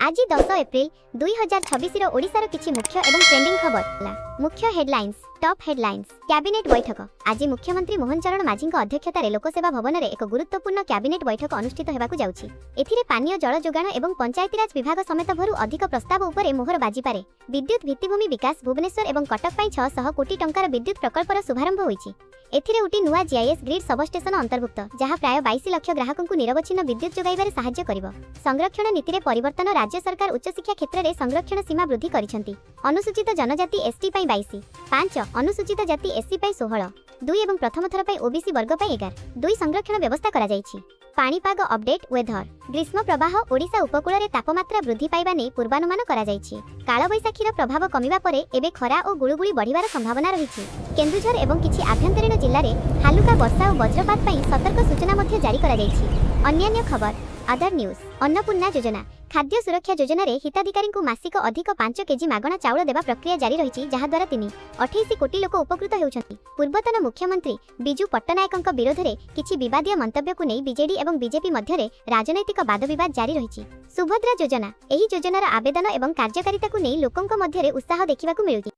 ଆଜି 10 ଏପ୍ରିଲ 2026ର ଓଡ଼ିଶାର କିଛି ମୁଖ୍ୟ ଏବଂ ଟ୍ରେଣ୍ଡିଂ ଖବର ହେଲା। ମୁଖ୍ୟ ହେଡଲାଇନ୍ସ, ଟପ୍ ହେଡଲାଇନ୍ସ। କ୍ୟାବିନେଟ୍ ବୈଠକ। ଆଜି ମୁଖ୍ୟମନ୍ତ୍ରୀ ମୋହନ ଚରଣ ମାଝୀଙ୍କ ଅଧ୍ୟକ୍ଷତାରେ ଲୋକସେବା ଭବନରେ ଏକ ଗୁରୁତ୍ୱପୂର୍ଣ୍ଣ କ୍ୟାବିନେଟ୍ ବୈଠକ ଅନୁଷ୍ଠିତ ହେବାକୁ ଯାଉଛି। ଏଥିରେ ପାନୀୟ ଜଳ ଯୋଗାଣ ଏବଂ ପଞ୍ଚାୟତିରାଜ ବିଭାଗ ସମେତ ଭରୁ ଅଧିକ ପ୍ରସ୍ତାବ ଉପରେ ମୋହର ବାଜିପାରେ। ବିଦ୍ୟୁତ ଭିତ୍ତିଭୂମି ବିକାଶ। ଭୁବନେଶ୍ୱର ଏବଂ କଟକ ପାଇଁ 600 କୋଟି ଟଙ୍କାର ବିଦ୍ୟୁତ ପ୍ରକଳ୍ପର ଶୁଭାରମ୍ଭ ହୋଇଛି। ଏଥିରେ ଗୋଟି ନୂଆ ଜିଆଇଏସ୍ ଗ୍ରିଡ୍ ସବଷ୍ଟେସନ ଅନ୍ତର୍ଭୁକ୍ତ, ଯାହା ପ୍ରାୟ 22 ଲକ୍ଷ ଗ୍ରାହକଙ୍କୁ ନିରବଚ୍ଛିନ୍ନ ବିଦ୍ୟୁତ ଯୋଗାଇବାରେ ସାହାଯ୍ୟ କରିବ। ସଂରକ୍ଷଣ ନୀତିରେ ପରିବର୍ତ୍ତନ। ରାଜ୍ୟ ସରକାର ଉଚ୍ଚଶିକ୍ଷା କ୍ଷେତ୍ରରେ ସଂରକ୍ଷଣ ସୀମା ବୃଦ୍ଧି କରିଛନ୍ତି। ଅନୁସୂଚିତ ଜନଜାତି, ଏସ୍ଟି ପାଇଁ 22.5, ଅନୁସୂଚିତ ଜାତି, ଏସ୍ସି ପାଇଁ 16.2 ଏବଂ ପ୍ରଥମ ଥର ପାଇଁ ଓବିସି ବର୍ଗ ପାଇଁ 11.2 ସଂରକ୍ଷଣ ବ୍ୟବସ୍ଥା କରାଯାଇଛି। ପାଣିପାଗ ଅପଡେଟ୍, ୱେଧର। ଗ୍ରୀଷ୍ମ ପ୍ରବାହ। ଓଡ଼ିଶା ଉପକୂଳରେ ତାପମାତ୍ରା ବୃଦ୍ଧି ପାଇବା ନେଇ ପୂର୍ବାନୁମାନ କରାଯାଇଛି। କାଳବୈଶାଖୀର ପ୍ରଭାବ କମିବା ପରେ ଏବେ ଖରା ଓ ଗୁଳୁଗୁଳି ବଢ଼ିବାର ସମ୍ଭାବନା ରହିଛି। କେନ୍ଦୁଝର ଏବଂ କିଛି ଆଭ୍ୟନ୍ତରୀଣ ଜିଲ୍ଲାରେ ହାଲୁକା ବର୍ଷା ଓ ବଜ୍ରପାତ ପାଇଁ ସତର୍କ ସୂଚନା ମଧ୍ୟ ଜାରି କରାଯାଇଛି। ଅନ୍ୟାନ୍ୟ ଖବର, ଅଦର ନ୍ୟୁଜ୍। ଅନ୍ନପୂର୍ଣ୍ଣା ଯୋଜନା। ଖାଦ୍ୟ ସୁରକ୍ଷା ଯୋଜନାରେ ହିତାଧିକାରୀଙ୍କୁ ମାସିକ ଅଧିକ 5 କେଜି ମାଗଣା ଚାଉଳ ଦେବା ପ୍ରକ୍ରିୟା ଜାରି ରହିଛି, ଯାହାଦ୍ୱାରା 3.28 କୋଟି ଲୋକ ଉପକୃତ ହେଉଛନ୍ତି। ପୂର୍ବତନ ମୁଖ୍ୟମନ୍ତ୍ରୀ ବିଜୁ ପଟ୍ଟନାୟକଙ୍କ ବିରୋଧରେ କିଛି ବିବାଦୀୟ ମନ୍ତବ୍ୟକୁ ନେଇ ବିଜେଡି ଏବଂ ବିଜେପି ମଧ୍ୟରେ ରାଜନୈତିକ ବାଦବିବାଦ ଜାରି ରହିଛି। ସୁଭଦ୍ରା ଯୋଜନା। ଏହି ଯୋଜନାର ଆବେଦନ ଏବଂ କାର୍ଯ୍ୟକାରିତାକୁ ନେଇ ଲୋକଙ୍କ ମଧ୍ୟରେ ଉତ୍ସାହ ଦେଖିବାକୁ ମିଳୁଛି।